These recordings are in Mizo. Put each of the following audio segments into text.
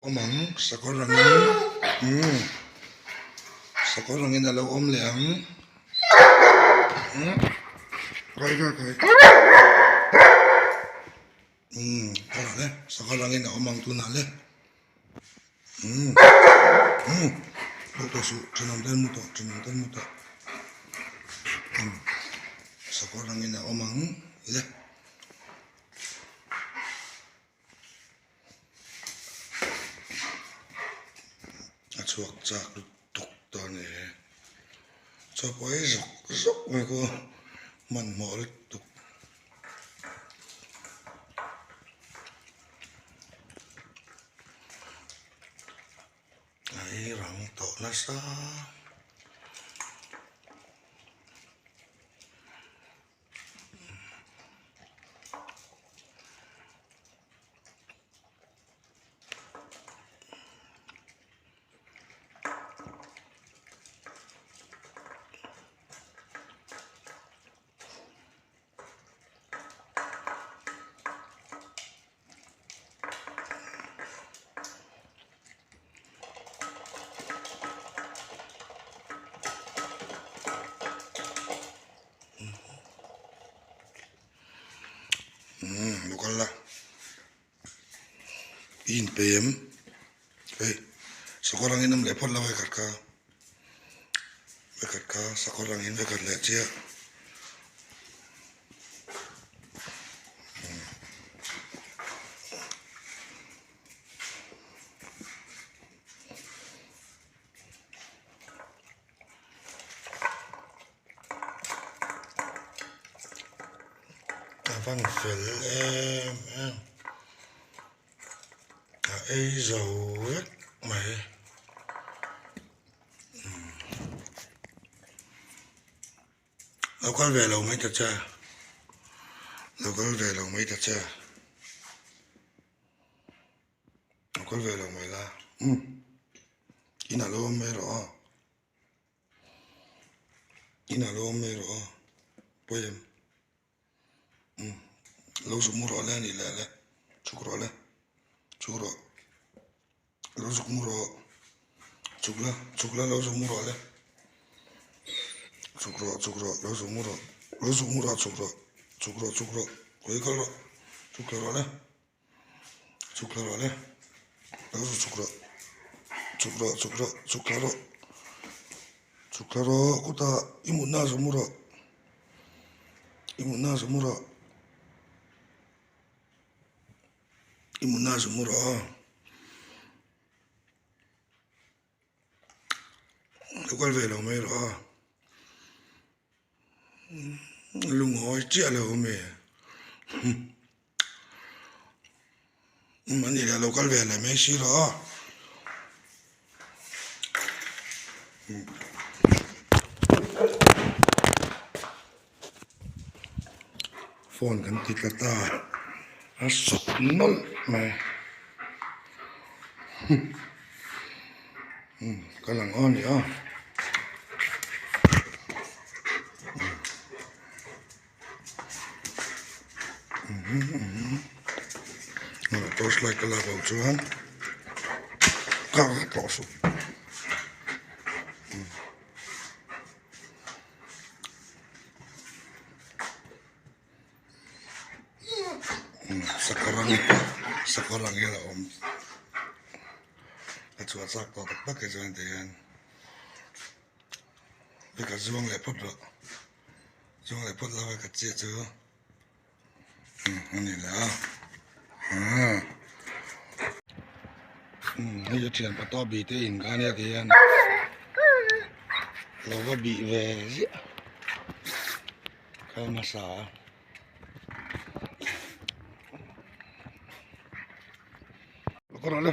Awm ang sakawr angin umm sakawr angin a lo awm leh ang umm kai kai kai umm tunah le sakawr angin a awm ang tunah le umm umm hlauh tawh suh thenawm te an mu tawh thenawm te an mu tawh umm sakawr angin a awm ang le. A chhuak chak lutuk ta a ni e. Chaw pawh ei zawk zawk mai khaw hmanhmawh lutuk. A ei rang tawh nasa. Umm lo kal la i inpe em hei sakawr angin awm leh phawt lo vekhat kha vekhat kha sakawr angin vekhat leh chiah. A van fel em em a ei zo vek mai lo kal ve lo mai ta che lo kal ve lo mai ta che. A kal ve lo mai la umm inah lo awm mai rawh aw inah lo awm mai rawh aw pawi em umm lo zuk mu rawh le anih leh le chhuk rawh le chhuk rawh lo zuk mu rawh chhuk la chhuk la lo zuk mu rawh le chhuk rawh chhuk rawh lo zuk mu rawh lo zuk mu rawh chhuk rawh chhuk rawh chhuk rawh khawi kal rawh chhuk thla rawh le. Chhuk thla rawh le lo zu chhuk rawh chhuk rawh chhuk rawh chhuk thla rawh chhuk thla rawh kutah i mutna a zawm rawh i mutna a zawm rawh i mutna a zawm rawh aw lo kal ve lo mai rawh aw. Lungawi chiah lo awm e an ni leh lo kal ve leh mai si lo aw phone kan ti tla ta a sawp nawlh mai ka lang aw ni aw. Torch light ka lak loh chuan ka tlawh suh. Sakawr ang sakawr ang hian a awm a chhuah chak tawh tak tak hi chuan tihian veka zuang leh phawt rawh zuang leh phawt lo veka chiah chu a ni leh a hei a thian pa tawh bih te in kha ania tihian lo va bih ve ziah. Kal hmasa a. Ka rawh le.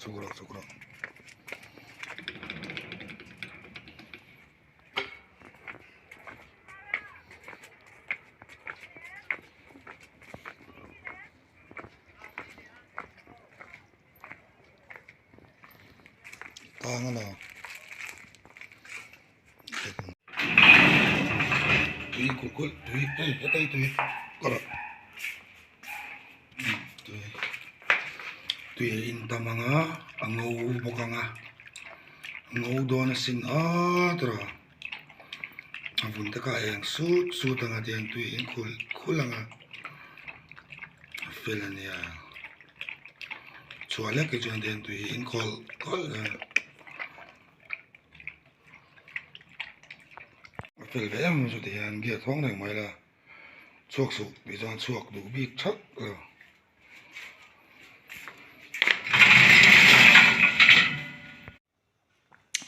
Chhuk rawh chhuk rawh. Tang a lo tui khulh khulh tui hei heta hi tui ka rawh tui tui a in tam ang a a ngo bawk ang a a ngo dawn asin aaa tawrh a vun te kha a eng sut sut ang a tiang tui a in khulh khulh ang a a fel a nia chhuah lek hi chuan tiang tui hi in khawlh khawlh a. A fel ve em chu tihian gate hawng reng mai la chhuak suh tih chuan chhuak duh bik thak lo.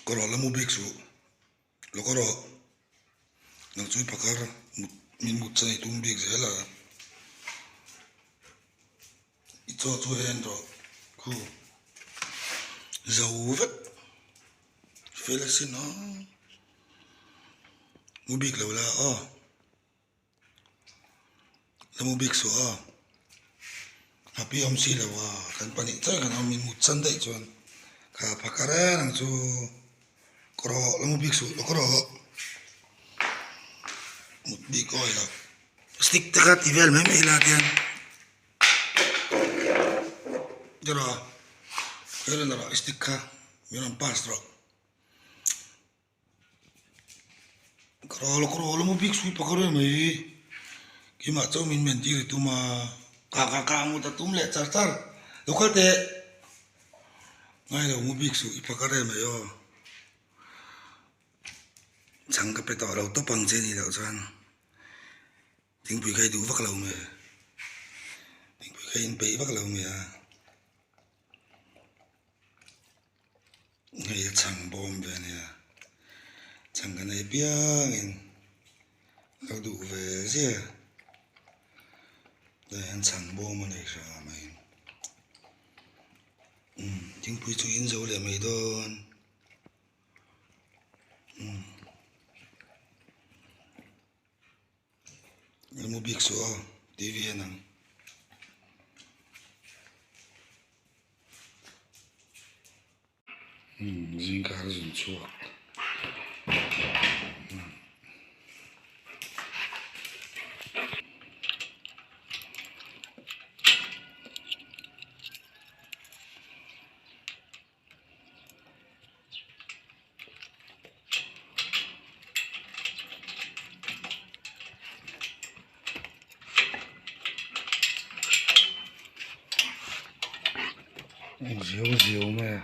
Ka rawh la mu bik suh lo ka rawh nang chu i phakar mut min mut chan i tum bik zel a i chaw chu hei an rawh khu zo vek fel asin aw mu bik lo la aw la mu bik suh aw a pi awm si lo a kan pahnih chiah kan awm in mut chan daih chuan kha phakar reng ang chu ka rawh la mu bik suh lo ka rawh mut bik awi lo stick te kha ti vel mai mai ila tian. Rawh hei la rawh stick kha min rawn pass rawh ka rawh ka rawh la mu bik sui pakhat reng mai keimah chauh min men tir i tum a ka ka ka ang ta tum leh char char lo kal teh ngailo mu bik suh i pakhat reng mai aw chhang ka pe tawh lo tawp ang che nih loh chuan. Thingpui kha i duh vak lo nge? Thingpui kha i inpeih vak lo nge a? Hei a chhang bawm ve a nia, chhang kan ei piangin lo duh ve ziah a, tah hian chhang bawm a nei hra mai. Umm thingpui chu in zo leh mai dawn. Umm. Emaw bik suh aw tv en ang. Umm zingkar zun chhuak. Ziau ziau mai a.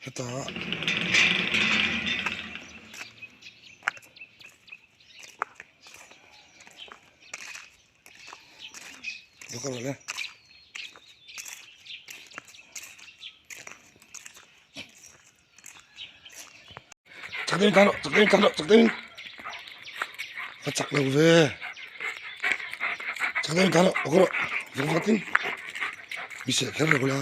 Heta Chak deuhin tan rawh, chak deuhin tan rawh, chak deuhin. A chak lo ve. Chak deuhin tan rawh, awk rawh. Vawk vatin. Mi seh kher lo la.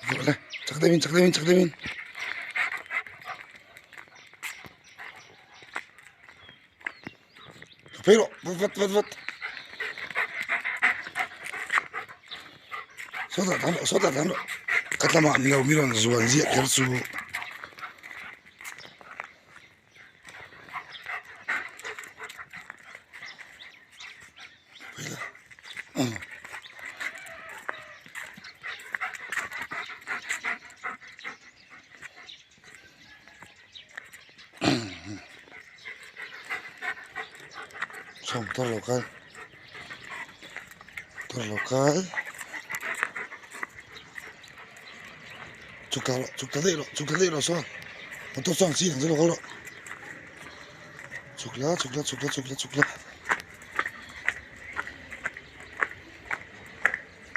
Vawk le, chak deuhin, chak deuhin, chak deuhin. Phei rawh vat vat vat vat sawtah tlan rawh sawtah tlan rawh ka tlamah ni lo mi rawn zuan ziah kher chu. Sawm tar lo kal tar lo kal chhuk ta rawh chhuk ta daih rawh chhuk ta daih rawh sawn motor chuan chi ang chu lo kal rawh chhuk la chhuk la chhuk la chhuk la chhuk la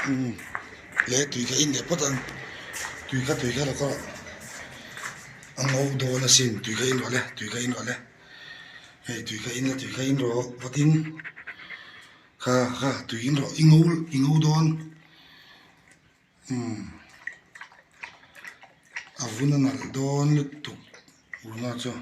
umm leh tui kha in leh phawt ang tui kha tui kha lo kal rawh a ngo dawn asin tui kha in rawh le tui kha in rawh le hei tui kha in la tui kha in rawh vatin kha kha tui in rawh i ngo i ngo dawn umm. A vun a nalh dawn lutuk Runa chu.